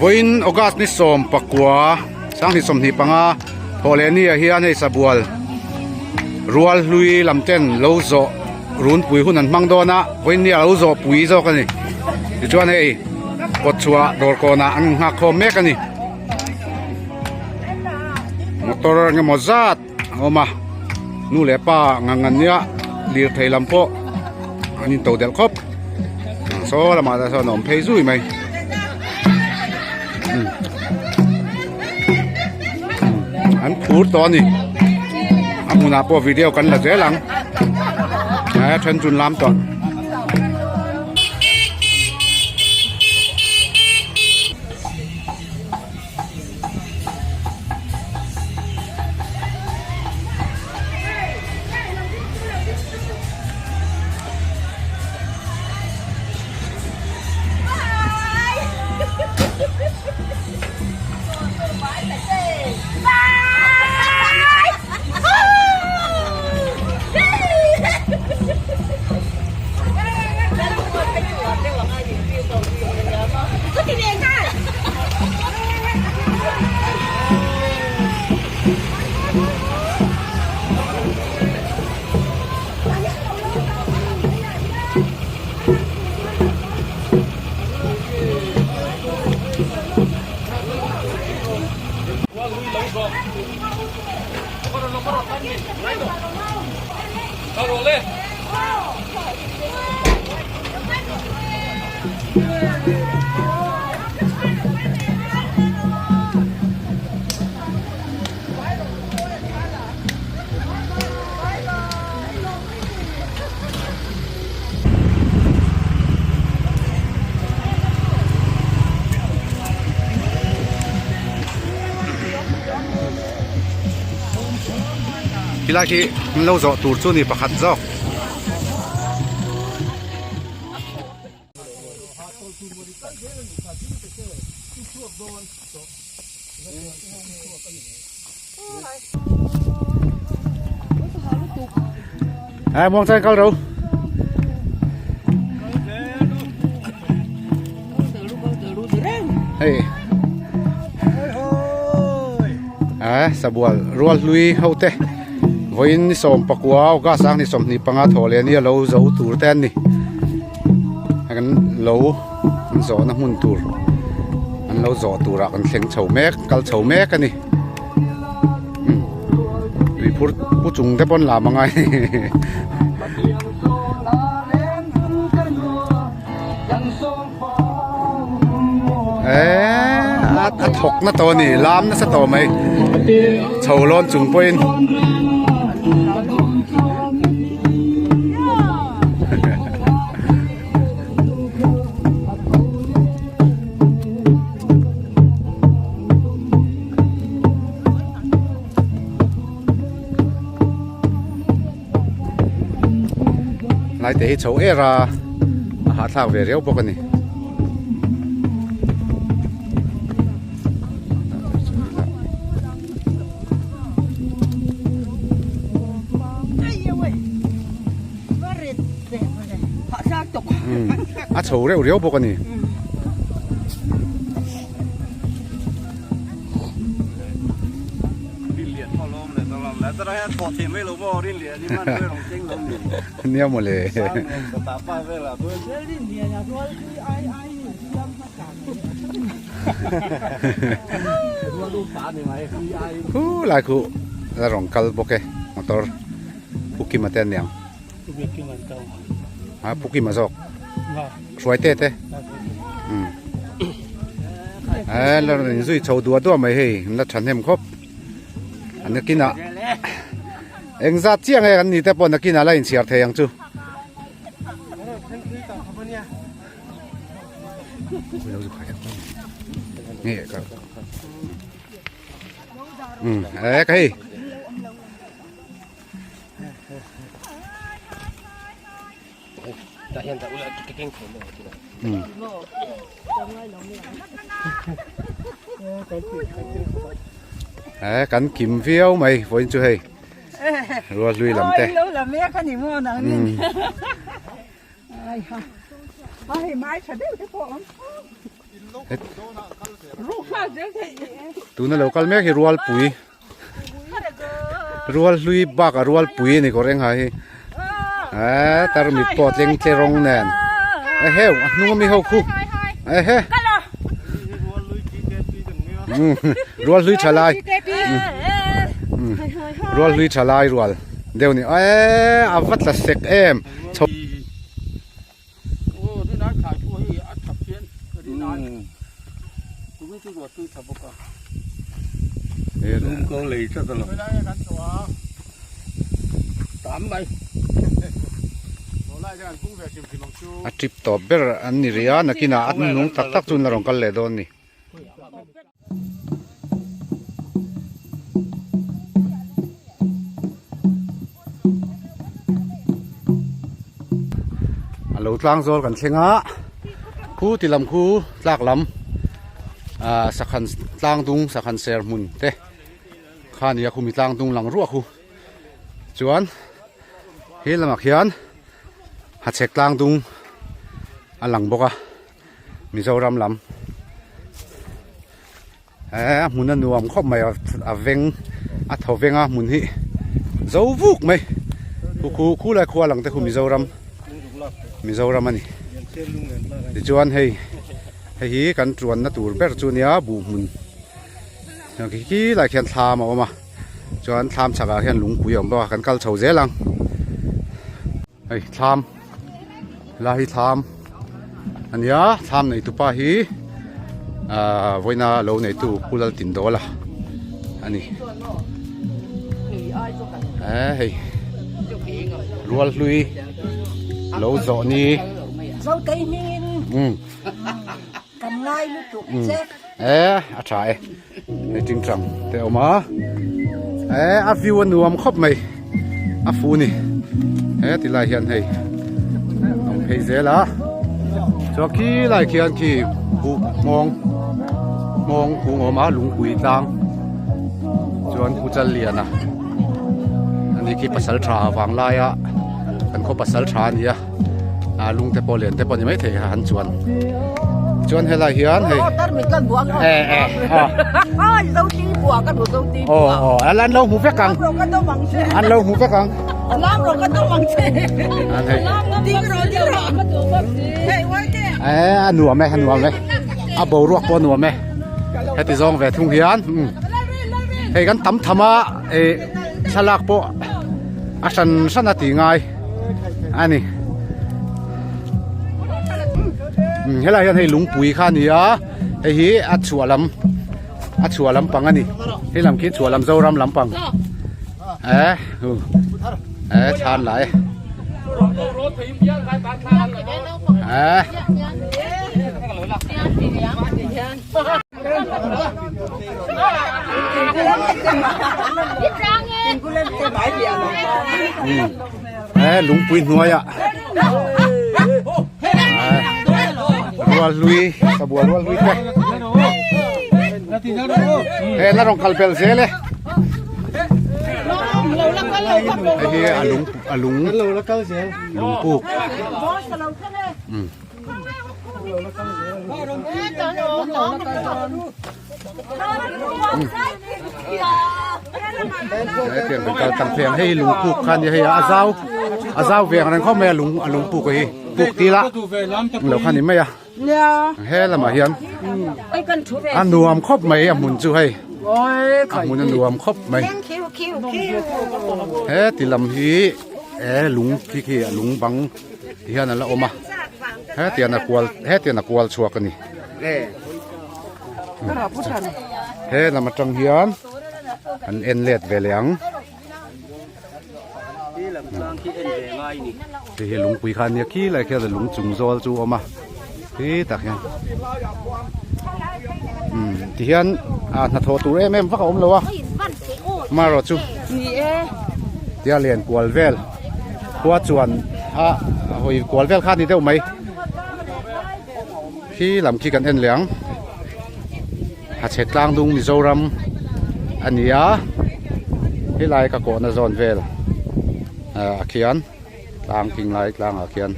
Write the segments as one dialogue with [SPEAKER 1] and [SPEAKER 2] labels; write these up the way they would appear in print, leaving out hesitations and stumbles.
[SPEAKER 1] Vawiin August ni 19 2025 thawhleh ni ah hian hei sabual rual hlui lam ten lo zawh runpui hun an hmang dawn a vawiin ni ah lo zawh pui zawk a ni tichuan hei kawt chhuah dawr kawnah an innghak khawm mek a ni motor engemaw zat a awm a nu leh pa ngang an nia lirthei lam pawh an in to delh khawp saw lamah te sawn a awm phei zui mai an phur tawh a ni a hmunah pawh video kan la zel ang a then chun lam tawh. Khilai khi an lo zawh tur chu ni pakhat zawk. Ai muang chan kal ro. Hei. A sabual rual hlui ho te vawiin ni 19 August ang ni 25 thaw leh nia lo zo tur te an ni. Kan lo an zawhna hmun tur an lo zawh turah kan thleng chho mek kal chho mek a ni tui phur pu chung te pawn lam angai eh a thawk na tawh a ni lam nasa tawh mai chho lawn chung pawhin. Lai te hi chho er a a hahthlak ve riau bawk a ni. A chho reuh riau bawk a ni. Nia mawle. Khu lai khu la rawn kal bawk e motor Pu Kima te an ni ang. A Pu Kima zawk hruai te te e la rawn inzui chho duah duah mai hei an la thahnem khawp an nakinah engzat chiah nge kan ni te pawh nakinah la inchhiar thei ang chu. E ka hei. E kan kim viau mai vawiin chu hei rual hlui lam te. Tuna lo kal mek hi rualpui rual hlui bakah rualpui a ni kawr eng ha hi eee tarmit pawh a tleng tle rawng nen eheu a hnung ami ho khu ehe rual hlui tha lai rual hlui tha lai rual deuh ni eee a va tla sek em chho. A trip tawp ber an ni rih a nakinah a nung tak tak chu an la rawn kal leh dawn a ni. A lo tlang zawl kan thleng a khu ti lam khu tlak lam ah sakhan tlang dung sakhan ser hmun te kha nia khumi tlang dung lang ruah khu chuan he lamah khian hachhek tlang dung a lang bawk a. Mizoram lam eh a hmun a nuam khawp mai a veng a thaw veng a hmun hi zo vuk mai khu khu khu lai khua lang te khu Mizoram Mizoram a ni tichuan hei hei hi kan tuanna tur ber chu nia buh hmun khi khi lai khian thlam a awm a chuan thlam chhakah hian lungpui a awm bawk a kan kal chho zel ang. Hei thlam helai hi thlam a nia thlam nei tupa hi ahh vawiina lo neitu Pu Laltindawla a ni eh hei rual hlui lo zawh ni umm eh a tha e hei tingtang te a awm a eh a view a nuam khawp mai a fu ni he ti lai hian hei a awm phei zel a chuan khi lai khian khi buh hmawng hmawng kung a awm a lungpui tlang chuan pu chal lian a ani khi pasal tha vang laia kan khaw pasal tha a ni a. a lung te pawh lian te pawh ni maithei kha han chuan chuan helai hian hei eh eh aw aw an lo hmu vek ang an lo hmu vek ang an hei eh a nuam e a nuam e a boruak pawh a nuam e heti zawng ve thung hian hei kan tam tham a eh thlalak pawh a hran hran a tih ngai. a ni helai hian hei lungpui kha a ni a hei hi a chhuah lam a chhuah lampang a ni hei lam khi chhuah lam zoram lampang eh eh thlan lai eh Eh lungpui hnuaiah rual hlui sabual rual hlui te he la rawn kal pel zel e hei hi a lung a lung lungpuk Hei lungpuk kha nia hei a zau a zau ve ang reng khawp mai a lung a lungpuk hi puk tih lah lo kha ni mai a he lamah hian a nuam khawp mai a hmun chu hei a hmun a nuam khawp mai he ti lam hi e lung khi khi a lung bang. Ti hian an la awm a hetiang a kual hetiang a kual chhuak a ni he lam atang hian an en let ve leh ang hei hi lungpui kha a nia khi lai khian lung chung zawl chu a awm a khi tak hian umm ti hian ah hnathawh tur em em vak a awm lo a marawh chu tia lian kual vel. Khua chuan a hawi kual vel kha a ni deuh mai khi lam khi kan en leh ang hachhek tlang dung Mizoram a ni a helai ka kawhna zawn vel ah khian tlang thing lai tlang ah khian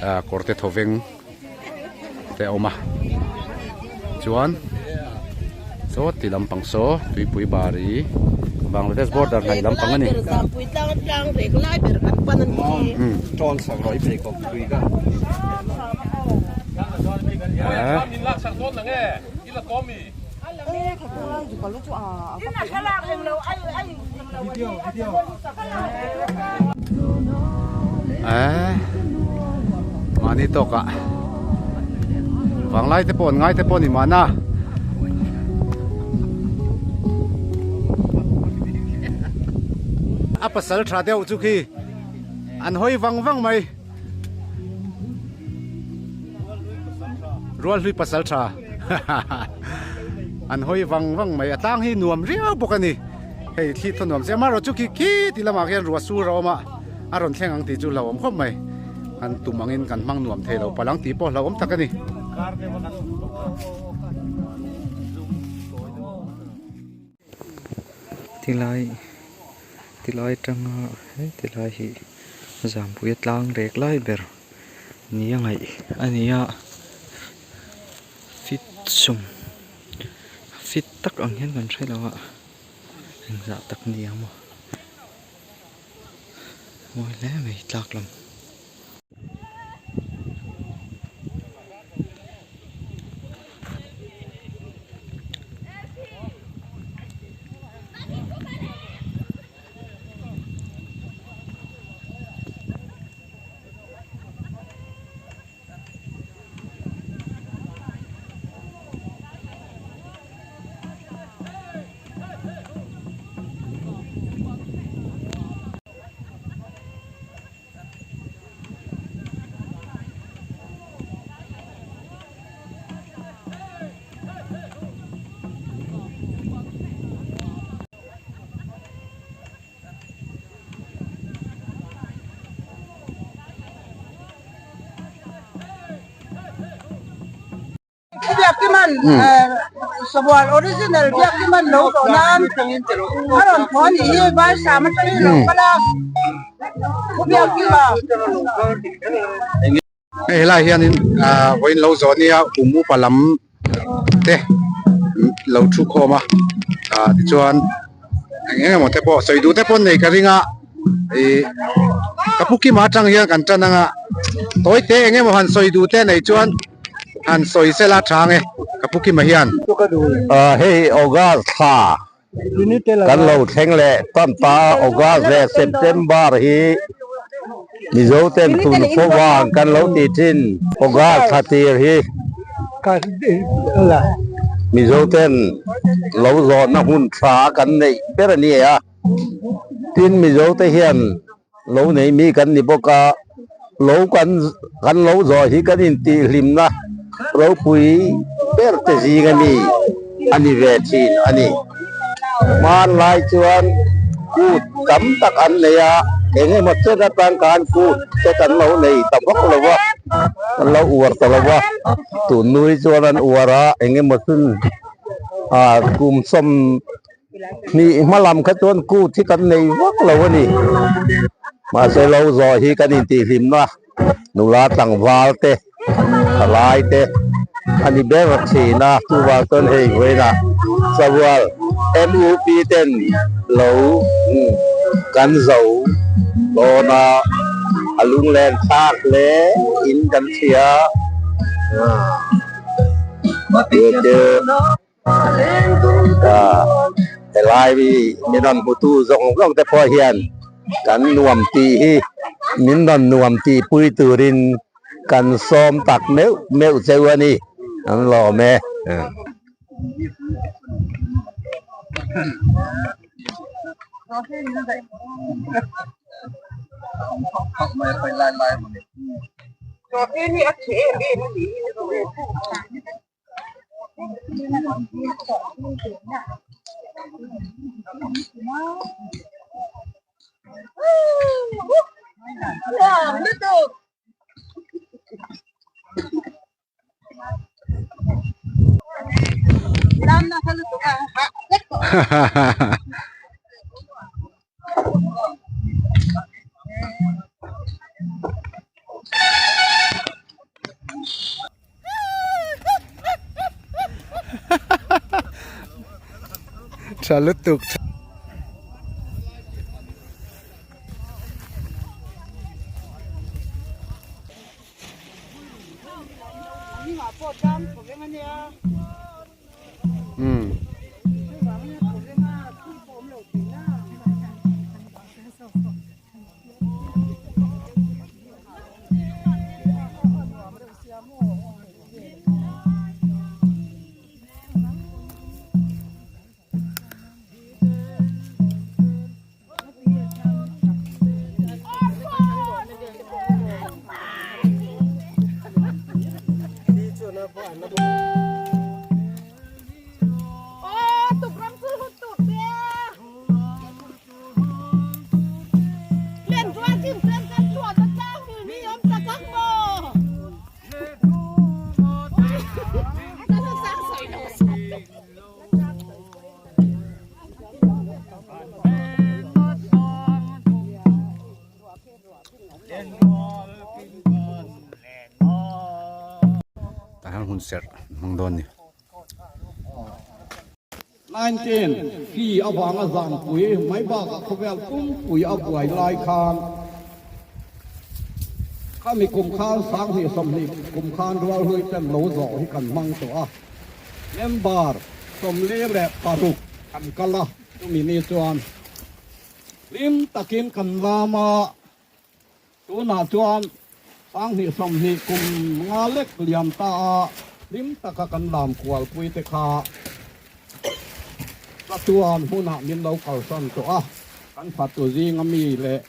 [SPEAKER 1] ah kawr te thawveng te a awm a chuan. Saw ti lampang saw tuipui bari Bangladesh border hnaih lampang a ni. Eee mahni tawkah vanglai te pawh an ngai te pawh a ni mahna. A pasal tha deuh chu khi an hawi vang vang mai. Rual hlui pasal tha an hawi vang vang mai a tlang hi nuam riau bawk a ni hei thli thaw nuam chiah amaherawhchu khi khi ti lamah khian ruah sur a awm a a rawn thleng ang tih chu hlauhawm khawp mai an tum angin kan hmang nuam thei lo palang tih pawh hlauhawm tak a ni.
[SPEAKER 2] Tilai tilai atanga he tilai hi Zampui a tlang rek lai ber ni a ngaih a ni a fit sum fit tak ang hian kan hre lo a engzah tak ni ang maw mawi hle mai tlak lam.
[SPEAKER 3] Biakkiman sabual original Biakkiman lo tawh nan a rawn thaw a nih hi Vaisam atangin a lo kal a Pu Biakkima.
[SPEAKER 1] Hei helai hianin ah vawiin lo zawh nia kum upa lam te lo thu khawm a ah tichuan eng eng emaw te pawh sawi duh te pawh an nei ka ring a ih ka pu kima atang hian kan tan anga tawi te eng emaw han sawi duh te nei chuan han sawi sela tha ang e ka pu kima hian.
[SPEAKER 4] Hei August thla kan lo thleng leh tan ta August leh September hi Mizo ten tun fo vang kan lo ti thin August thla tir hi Mizo ten lo zawhna hun tha kan neih ber a ni a tin Mizo te hian lo nei mi kan ni bawk a lo kan kan lo zawh hi kan intihhlimna ropui ber te zing a mi a ni ve thin a ni. Hmanlai chuan kut tam tak an nei a, eng emaw chen atang khan kut te kan lo nei ta vak lo va, kan lo uar ta lo va, tun nui chuan an uar a, eng emaw chun ah kum sawm hnih hma lam kha chuan kut hi kan nei vak lo a ni. Mahse lo zawh hi kan intihhlimna nula tlangval te. Thalai te a ni ber thin a, chuvang chuan hei vawiinah Sabual MUP ten lo kan zo dawn a, a lunglen thlak hle in kan hria. Helai min rawn hmutu zawng zawng te pawh hian kan nuam tih hi min rawn nuam tih pui turin kan sawm tak meuh meuh cheu a ni an lawm e.
[SPEAKER 1] Tha lutuk. Umm. Tah hian hun serh an hmang dawn a ni.
[SPEAKER 5] 19 hi avanga zanpui mai bakah khawvel pumpui a buai lai khan khami kum khan 20 20 kum khan rualhlui ten lo zawh hi kan hmang tawh a. Member 46 kan kal a, chumi ni chuan hlim takin kan lam a, tunah chuan 20 20 kum nga lek liam ta a, hlim taka kan lam kualpui te kha chatuan hmunah min lo kalsan tawh a, kan fatu zinga mi leh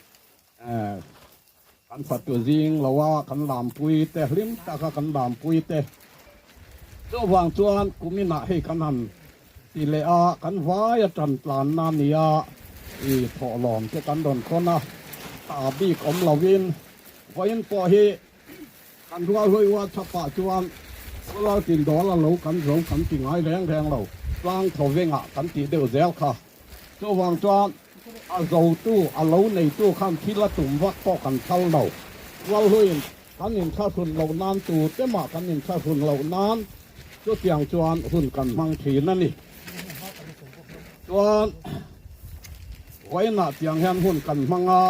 [SPEAKER 5] Kan fatu zing lo a kan lampui te, hlim taka kan lampui te. Chuvang chuan kuminah hei kan han ti leh a, kan vai a tan tlanna nia i thawhlawm te kan rawn khawn a, ta bik awm lovin vawiin pawh hi kan rualhlui WhatsApp-ah chuan Pular Tindawla lo kan zo kan ti ngai reng reng lo, tlang thawvengah kan tih deuh zel kha. Chuvang chuan a zotu, a lo neitu khan thil a tum vak pawh kan phal lo. Rualhluiin kan inthlahrun loh nan tute mah kan inthlahrun loh nan chutiang chuan hun kan hmang thin a ni. Chuan vawiinah tiang hian hun kan hmang a,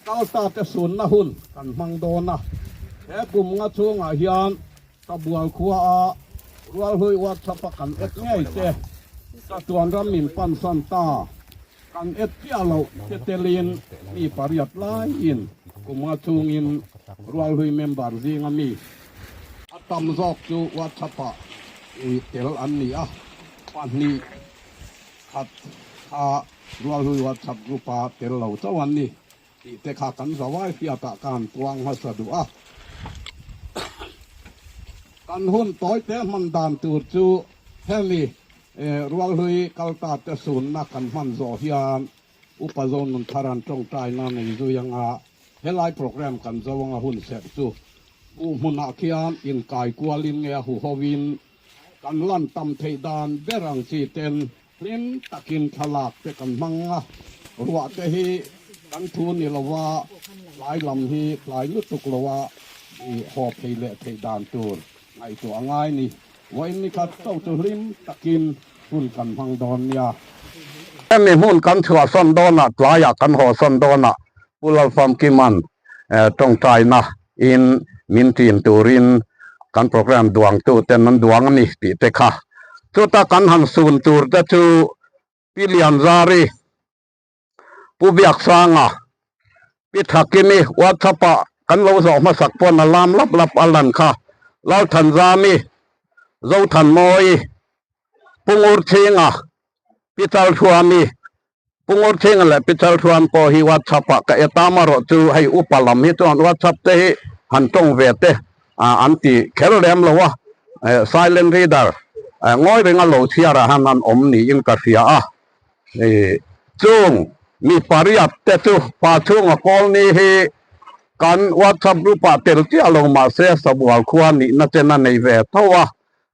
[SPEAKER 5] kalta te sunna hun kan hmang dawn a. He kum nga chhungah hian Sabual khua a Rualhlui WhatsApp a kan et ngei che, chatuan ram min pansan ta, kan et chiah loh che telin mi pariat laiin kum nga chungin Rualhlui member zinga mi a tam zawk chu WhatsApp ah i tel an ni a, pahnih khat kha Rualhlui WhatsApp group a tel lo chauh an ni. Tih te kha kan zawai hriatah ka han puang hmasa duh a. Kan hun tawi te hman dan tur chu hemi Rualhlui kalta te sunna kan hman zawh hian Upa Zonun thar an tawngtaina nei zui anga helai program kan zo anga hun serh chu u hmunah khian inkai kualin nge a huhovin kan lan tam theih dan ber ang chi ten Hlim takin thlalak te kan hmang a, ruah te hi kan thu ni lo a, tlai lam hi tlai lutuk lo a i haw phei leh theih dan tur ngaihtuah a ngai ni. Vawiin ni khat chauh chu hlim takin hun kan hmang dawn nia.
[SPEAKER 4] Hemi hmun kan chhuahsawn dawnah tlaiah kan hawsawn dawnah Pu Lalfamkima'n tawngtaina in min ṭin turin kan program duangtu ten an duang a ni tih te kha. Chuta kan han sun tur te chu Pi Lianzari, Pu Biaksanga, Pi Thakimi WhatsApp ah kan lo zawh hmasak pawn a lam lap lap a lan kha, Lalthanzami, Zothanmawi, Pu Ngurchhinga, Pi Chalthuami, Pu Ngurchhinga leh Pi Chalthuam pawh hi WhatsApp ah ka et a, amarawh chu hei upa lam hi chuan WhatsApp te hi han tawng ve te an ti kher lem lo a, silent reader ngawi renga lo chhiar ah hian an awm niin ka hria a, chung mi pariat te chu pa chhunga kawl ni hi kan WhatsApp group ah tel chiah lo mahse Sabual khua nihna chen a nei ve tho a,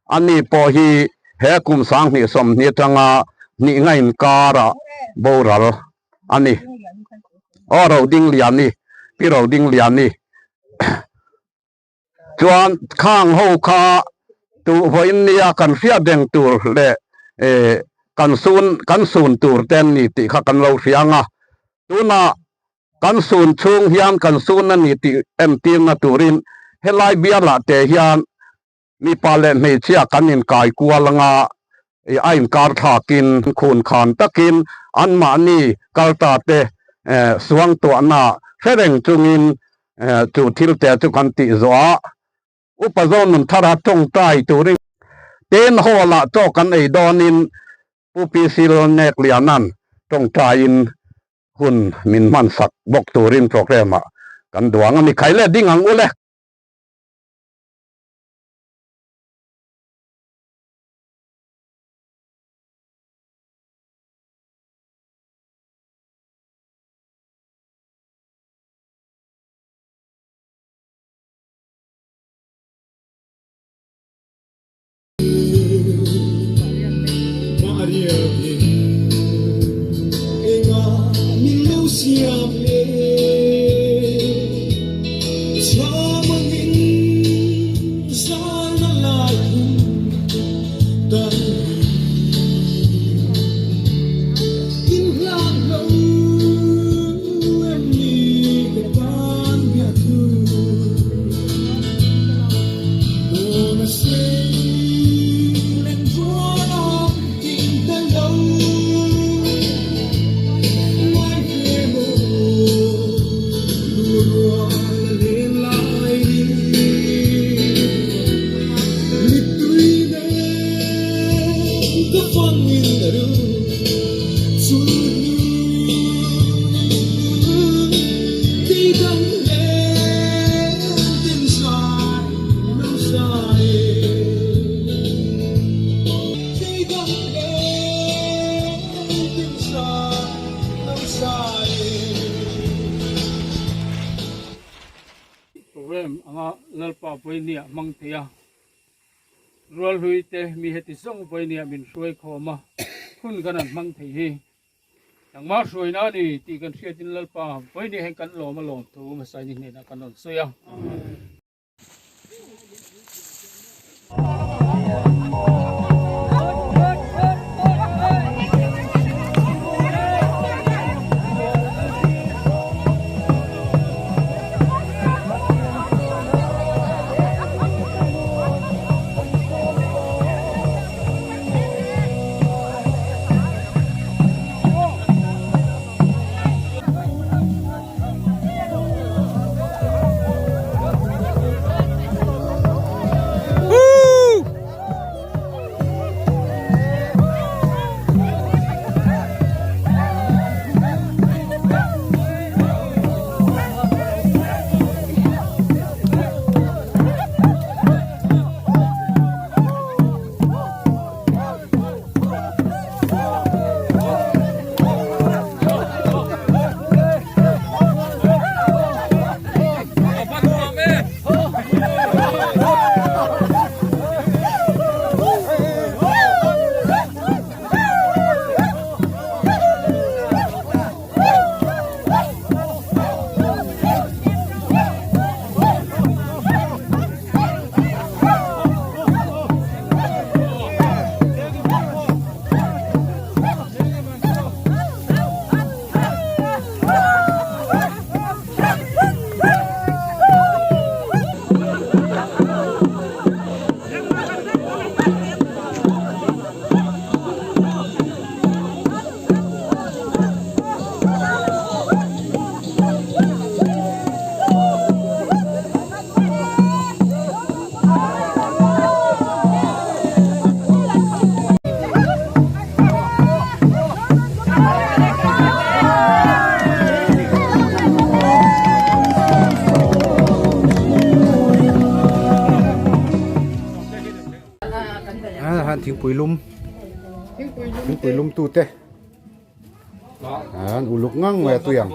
[SPEAKER 4] Ani pawh hi he kum 2020 atanga hnih nga inkarah boral a ni. Aw Rodingliani, Pi Rodingliani chuan khang ho kha tu vawiin nia kan hriat reng tur leh. kan sun kan sun tur te an ni tih kha kan lo hria ang a. Tunah kan sun chhung hian kan sun a ni tih entirna turin helai bialah te hian mipa leh hmeichhia kan inkai kual anga a inkar thlakin khun khan takin anmahni kalta te suangtuahna hre reng chungin chu thil te chu kan tih zawh a. Upa Zawnun Thara tawngtai turin Ten Hall ah chaw kan ei dawnin Pu PC Lalnekliana'n tawngtaiin hun min hmansak bawk turin programme ah kan duang a ni. Khai leh ding ang u le.
[SPEAKER 6] Program anga Lalpa Vawinia hmang thei a, Rualhlui te mi heti zawng Vawinia min hruai khawm a, hun kan han hmang thei hi Nangmah hruaina a ni tih kan hriatin Lalpa Vawinia hian kan lawm a lawm thu hmasaini hnenah kan rawn sawi a.
[SPEAKER 1] Thingpui lum thingpui lum tute an uluk ngang mai a tui ang.